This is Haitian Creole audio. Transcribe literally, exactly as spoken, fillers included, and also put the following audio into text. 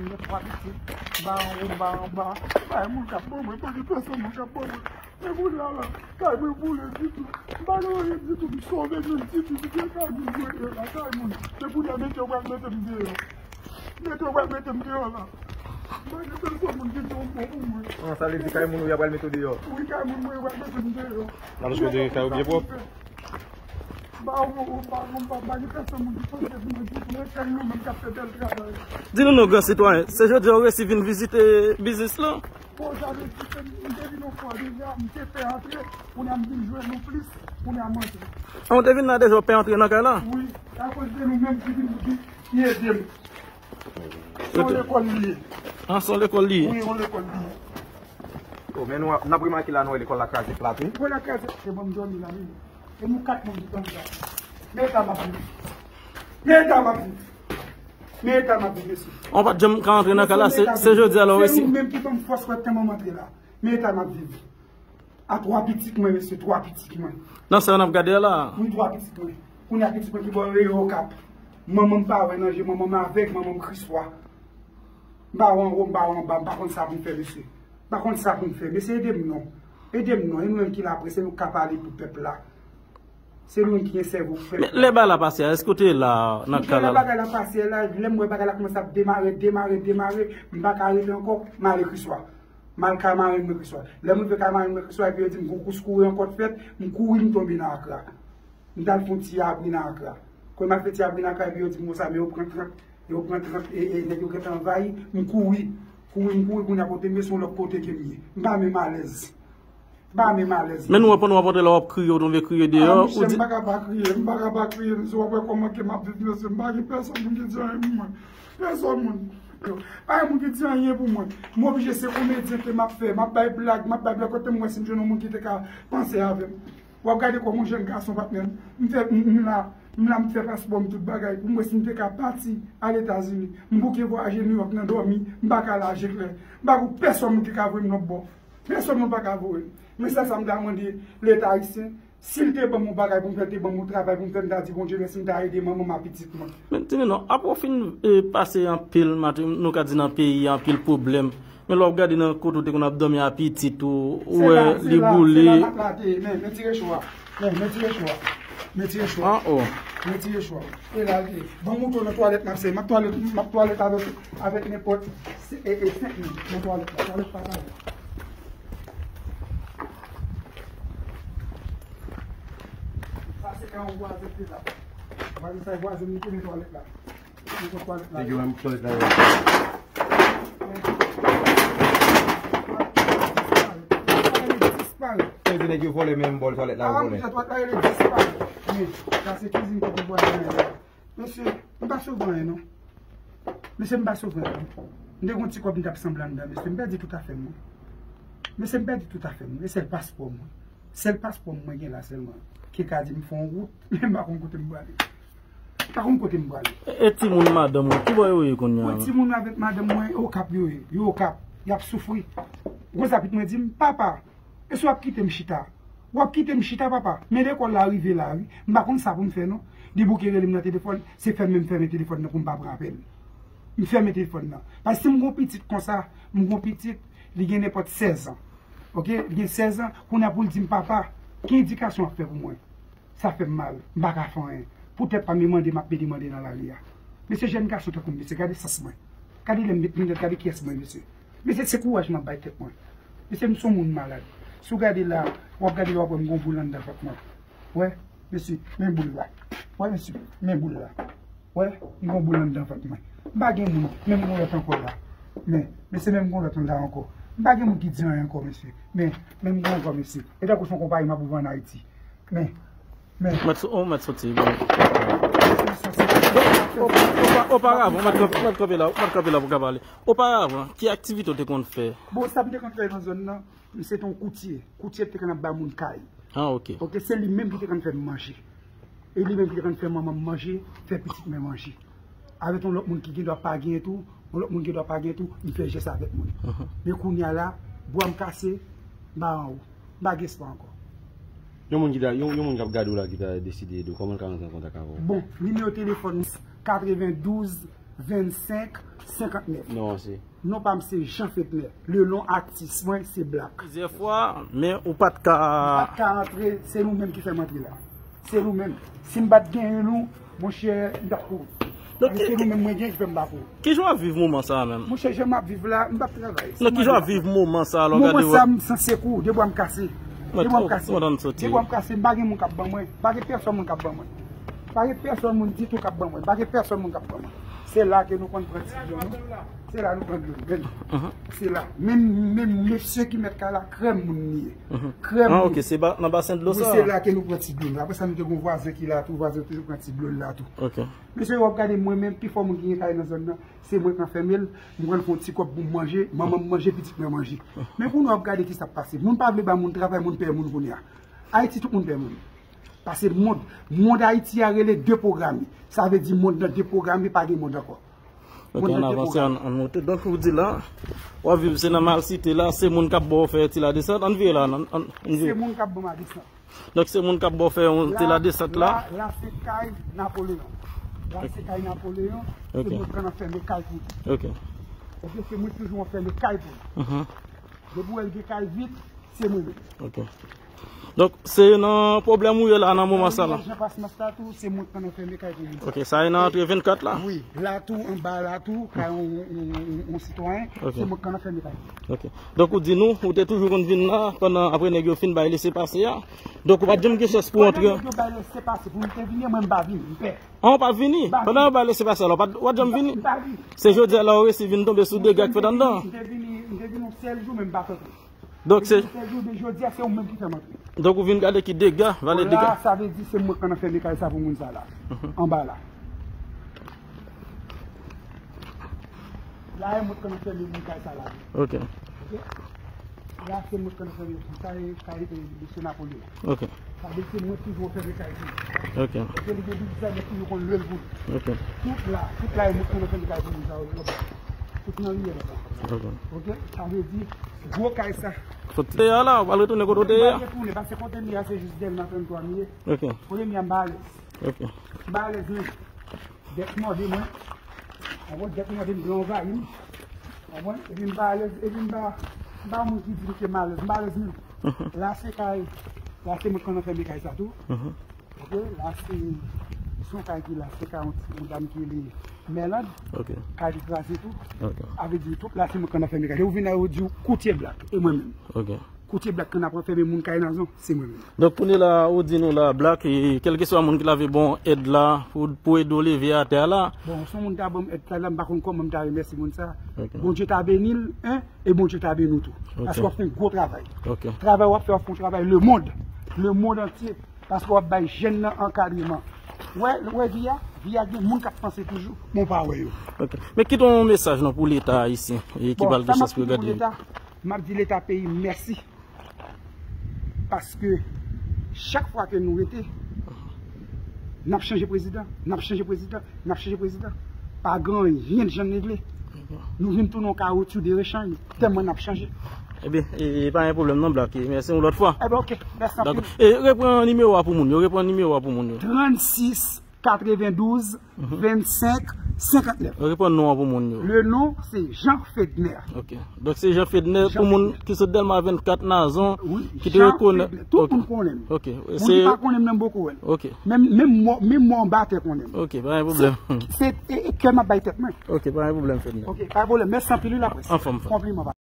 Gen twa pitit, m pa anwo, m pa anba, m pa gen moun k ap ban mwen, pa gen pèsonn moun k ap ban mwen. Men kounye a la, kay mwen boule ditou, m pa gen anyen ditou, m sove menm ditou, se kay moun mwen ye la, kay moun. Men kounye a, mete yo pral mete m deyò. Mete yo pral mete m deyò la. M pa gen pèsonn moun ki di yon mo pou mwen. Ah, sa vle di kay moun ou ya pral mete w deyò? Wi, kay moun mwen yo pral mete m deyò. Nan kote kay ou byen pwòp? Ba ou, ba ou, ba, ba, ba, gen pèsonn moun ki panse pou mwen, di mwen sèl nou menm k ap fè bèl travay. Di nou non, gran sitwayen, se jodi a ou resi vin vizite biznis lan? Bon, sa vle di ke m te vin yon fwa deja, m te pè antre, kounye a m vin jwenn nou plis, kounye a m antre. An, ou te vin la deja, ou pè antre nan kay la? Wi, akoz de nou menm ki vin, ki, ki ede m. Se yon lekòl li ye. An, se yon lekòl li ye? Wi, yon lekòl li ye. Oh, men nou, n ap remake la, nou wè lekòl la kraze plat, wi. Lekòl la kraze, se bon, m dòmi la, wi. E nou kat moun ki tann sa. Men eta m ap viv. Men eta m ap viv. Men eta m ap viv, mesye. Ou pa t janm ka antre nan kay la, se, se jodi a la ou resi. Se nou menm ki ban m fòs wè tan m antre la. Men eta m ap viv. A twa pitit mwen, mesye, twa pitit mwen. Nan sa n ap gade a la? Wi, twa pitit mwen. Kounye a pitit mwen ki bò yo ye Okap. Manman m pa wè nan je, manman m avèg, manman m Kriswa. M pa wè anwo, m pa wè anba, m pa konn sa pou m fè, mesye. M pa konn sa pou m fè. Mesye, ede m non. Ede m non. E nou menm ki la près, se nou k ka pale pou pèp la. Se nou menm ki gen sèvo pou pèp la. Men lè bagay la pase a, èske w te la nan kay la? Lè bagay la pase a la, lè m wè bagay la kòmanse ap demare, demare, demare, m pa ka rete ankò, m ale Kriswa. M al kay marenn mwen Kriswa. Lè m rive kay marenn mwen Kriswa, epi yo di m gon kous kouri ankò t fèt, m kouri, m tonbe nan Akra. M t al fè yon ti abri nan Akra. Kòm m al fè ti abri nan Akra, epi yo di m konsa, men yo pran trant, yo pran trant, e, e, nèg yo gentan anvayi, m kouri. Kouri, m kouri, kounye a kote m ye, se yon lòt kote ke m ye. M pa menm alèz. M pa menm alèz. Men nou wè pandan w ap antre la, w ap kriye, w tonbe kriye deyò, ou di. Ah, monchè, m pa ka pa kriye, m pa ka pa kriye, mesye, w ap wè kòman ke m ap viv, mesye, m pa gen pèsonn moun ki di anyen pou mwen. Pèsonn moun. Pa gen moun ki di anyen pou mwen. M oblije, se komedyen ke m ap fè, m ap bay blag, m ap bay blag, kote m wè si m jwenn yon moun ki te ka panse avè m. W ap gade kòm yon jèn gason, patnè m. M fè, m, m la, m la, m fè paspò m, tout bagay, pou m wè si m te ka pati al Etazini. M bouke vwayaje Nouyòk nan dòmi, m pa ka al Ajeklè. M pa gon pèsonn moun ki ka voye m lòt bò. Pèsonn moun pa ka voye m. Men sèl sa m ta mande Leta ayisyen, si l te ban m yon bagay pou m fè, l te ban m yon travay pou m fè, m ta di Bondye mèsi, m ta ede manman m ak pitit mwen. Men tini non, apre w fin, e, pase anpil, nou ka di nan peyi a, anpil pwoblèm. Men lè w ap gade nan kote w te konn ap dòmi a pitit ou, ou wè li boule. Se la, se la, se la n ap late, men, men tire cho a. Men, men tire cho a. Men tire cho a. Ah, oh. Men tire cho a. E la l te ye. Ban m montre w nan twalèt m ap sèvi. M ap twalèt, m ap twalèt avèk, avèk nenpòt, e, e, senk moun nan twalèt la. Twalèt pa twalèt. Sa se kay yon vwazen ki te la. Vwazen sa, vwazen m ki te nan twalèt la. Nèg yo menm twalèt la yo. Disparèt. Disparèt. Sa vle di nèg yo vòlè menm bò twalèt la yo vòlè. Ah, monchè, twalèt la rele disparèt. Men, sa se kizin kote bò la. Mesye, m pa sove anyen non. Mesye, m pa sove anyen. M te gon ti kòb m t ap sanble anndan, mesye, m pèdi tout afè m, wi. Mesye, m pèdi tout afè m, wi. E sèl paspò m, wi. Sèl paspò m mwen gen la sèlman. Ki ka di m fè yon wout, men m pa konn kote m prale. M pa konn kote m prale. E, e timoun madanm ou, ki bò yo ye kounye a? Mwen, timoun avèk madanm mwen, Okap yo ye. Yo Okap. Y ap soufri. Gwozapit mwen di m, papa, èske w ap kite m chita? W ap kite m chita, papa? Men lekòl la rive la, wi. M pa konn sa pou m fè, non. Li bouke rele m nan telefòn, se fè m menm fèmen telefòn nan pou m pa pran apèl. M fèmen telefòn nan. Paske si m gon pitit konsa, m gon pitit, li gen nenpòt sèz an. Oke? Li gen sèz an, kounye a pou l di m, papa, ki edikasyon w ap fè pou mwen? Sa fè m mal. M pa ka fè anyen. Poutèt pa m e mande m ap pede mande nan lari a. Mesye, jèn gason tankou m, mesye, gade sans mwen. Gade lè m met linèt, gade kiyès mwen, mesye. Mesye, se kouraj m ap bay tèt mwen. Mesye, m se yon moun malad. Si w gade la, w ap gade la, w ap wè m gon boul anndan vant mwen. Wè, mesye, men boul la. Wè, mesye, men boul la. Wè, m gon boul anndan vant mwen. M pa gen moun, men m gon lòt ankò la. Men, mesye, men m gon lòt la ankò. M pa gen moun ki di anyen ankò, mesye. Men, men m gon ankò, mesye. E tankou se yon konpayi m ap ouvri ann Ayiti. Men, men. Mèt so-, oh, mèt soti, bon. Opa-, oparavan, mèt kanp-, mèt kanpe la, mèt kanpe la pou ka pale. Oparavan, ki aktivite w te konn fè? Bon, sa m te konn fè nan zòn nan, m se te yon koutye. Koutye te konn ap ba moun kay. Ah, ok. Ok, se li menm ki te konn fè m manje. E li menm ki te konn fè manman m manje, fè pitit mwen manje. Avèk yon lòt moun ki gen dwa pa gen tou, yon lòt moun gen dwa pa gen tou, m fè jès avèk moun. Mhm. Men kounye a la, bra m kase, m pa anwo. M pa gen espwa ankò. Yon moun ki ta, yon, yon moun k ap gade w la ki ta deside ede w, kòman l ka rantre an kontak avè w? Bon, nimewo telefòn katrevendouz, vennsenk senkantnèf. Non, se. Non pa m se Jean Fedner. Le non atis mwen se Black. Plizyè fwa, men ou pa t ka. M pa t ka antre, se nou menm ki fè m antre la. Se nou menm. Si m pa t genyen nou, monchè, m t ap kouri. Donk, se nou menm mwen gen ki fè m pa kouri. Kijan w ap viv moman sa a menm? Monchè, jan m ap viv la, m p ap travay. Non, kijan w ap viv moman sa a, lè w gade? Moman sa a, m san sekou, de bwa m kase. De bwa m kase. De bwa m kase, m pa gen moun k ap ban mwen. M pa gen pèsòn moun k ap ban mwen. M pa gen pèsòn moun ditou k ap ban mwen. M pa gen pèsòn moun k ap ban mwen. Se la ke nou konn pran ti dlo nou. Se la nou pran dlo nou. Men se la. Menm, menm mesye ki mèt kay la, krèm moun li ye. Krèm moun. Ah, ok, se nan basen dlo sa. Wi, se la ke nou pran ti dlo nou. Apre sa, nou te gen yon vwazen ki la tou, vwazen toujou pran ti dlo l la tou. Ok. Mesye, w ap gade mwen menm, pi fò moun ki gen kay nan zòn nan, se mwen k anfèmen l, m pran l fè yon ti kòb pou m manje, manman m manje, pitit mwen manje. Men kounye a w ap gade ki sa ap pase. Moun pa vle ba moun travay, moun pè moun kounye a. Ayiti, tout moun pè moun. Pase mond, mond Ayiti a rele depwograme. Sa vle di mond nan depwograme, pa gen mond ankò. Ok, ann avanse, ann, ann monte. Donk, ou di la, w ap viv, se nan malsite la, se moun k ap ba w fè ti ladesant. Ann vire la, ann, ann, ann vire. Se moun k ap ban m ladesant. Donk, se moun k ap ba w fè yon ti ladesant la. La, la se kay Napoleon. La se kay Napoleon. Se mwen k anfèmen kay pou li. Ok. Ok, se mwen toujou anfèmen kay pou li. Depi w wè l gen kay vit, se mwen menm. Ok. Donk, se nan pwoblèm ou ye la nan moman sa la. Jan Pasmas la tou, se mwen k anfèmen kay pou moun sa. Ok, sa e nan antre vennkat la? Wi, la tou, anba la tou, kay yon, yon, yon, yon sitwayen, se mwen k anfèmen kay. Ok. Donk, ou di nou, ou te toujou konn vin la, pandan apre nèg yo fin bay lesepase a. Donk, ou pa t janm gen chans pou antre. Pandan nèg yo bay lesepase, pou m te vini, mwen m pa vini, m pè. An, ou pa vini? Pandan yo bay lesepase la, ou pa t, ou pa t janm vini? M pa vini. Se jodi a la ou resi vin tonbe sou dega k fèt anndan. M te vini, m te vini yon sèl jou, men m pa t antre. Donk se. Jodi a, se ou menm ki fè m antre. Donk ou vin gade ki dega, valè dega. La, sa vle di se mwen k anfèmen kay sa pou moun sa la. Anba la. La, e mwen k anfèmen moun kay sa la. Ok. Ok? La, se mwen k anfèmen moun sa, e kay, e, mesye Napoleon. Ok. Sa vle di se mwen toujou anfèmen kay pou li. Ok. Ok, li gen biznis la, men toujou konn lwe l pou li. Ok. Tout la, tout la, e mwen k anfèmen kay pou moun sa yo. Tout nan liyè la. Ok. Ok? Sa vle di, gwo kay sa. Kote w te ye a la, ou pral retounen kote w te ye a? M pa retounen, paske kote m ye a, se jis Dèlma trannntwa m ye. Ok. Kote m ye a, m pa alèz. Ok. M pa alèz menm. Bèt mòde mwen. Konprann? Bèt mòde m, dlo anvayi m. Konprann? Epi m pa alèz, epi m pa, m pa moun ki di m ke m alèz, m pa alèz menm. La se kay, la se mwen k anfèmen kay sa tou. Ok, la se, se yon kay ki la, se kay yon ti, yon dam ki rele Mèland. Ok. Kay li kraze tou. Ok. Sa vle di tout la se mwen k anfèmen kay. Ou vin la, yo di w koutye Black, e mwen menm. Ok. Koutye Black k anfèmen moun kay nan zòn, se mwen menm. Donk, kounye la, ou di nou la, Black, e, kèlkeswa moun ki lave bon èd la, pou, pou ede w leve atè a la. Bon, si yon moun ta ban m èd sa la, m pa konn kòman m ta remèsye moun sa. Ok. Bondye ta beni l, en, e Bondye ta beni w tou. Ok. Paske w ap fè yon gwo travay. Ok. Travay w ap fè, w ap fè yon travay lemonn. Lemonn antye. Paske w ap bay jèn nan ankadreman. Wè, wè vi a, vi a gen moun k ap panse toujou, men w pa wè yo. Ok. Men kite yon mesaj non pou Leta ayisyen, e ki pral gen chans pou yo gade. Bon, sa m ap kite pou Leta, m ap di Leta peyi m mèsi. Paske chak fwa ke nou rete, n ap chanje prezidan, n ap chanje prezidan, n ap chanje prezidan. Pa gen anyen k janm regle. Nou vin tounen yon kawoutchou de rechanj, tèlman n ap chanje. Ebyen, e, e, pa gen pwoblèm non, Black. E, mèsi yon lòt fwa. Ebyen, ok. Mèsi anpil. Dakò. E, repran nimewo a pou moun yo, repran nimewo a pou moun yo. Trannsis katrevendouz vennsenk senkantnèf. Reprann non an pou moun yo. Le non, se Jean Fedner. Ok. Donk, se Jean Fedner pou moun ki sot Dèlma vennkat, Nazon, ki te rekonèt. Wi, Jean Fedner. Tout moun konnen m. Ok. Moun ki pa konnen m nan poko wè l. Ok. Menm, menm mò, menm mò anba tè konnen m. Ok, pa gen pwoblèm. Se, se, e, e kè m ap bay tèt mwen. Ok, pa gen pwoblèm, Fedner. Ok, pa gen pwoblèm. Mèsi anpil, wi, laprès. Anfòm, frè. Konpliman, pa.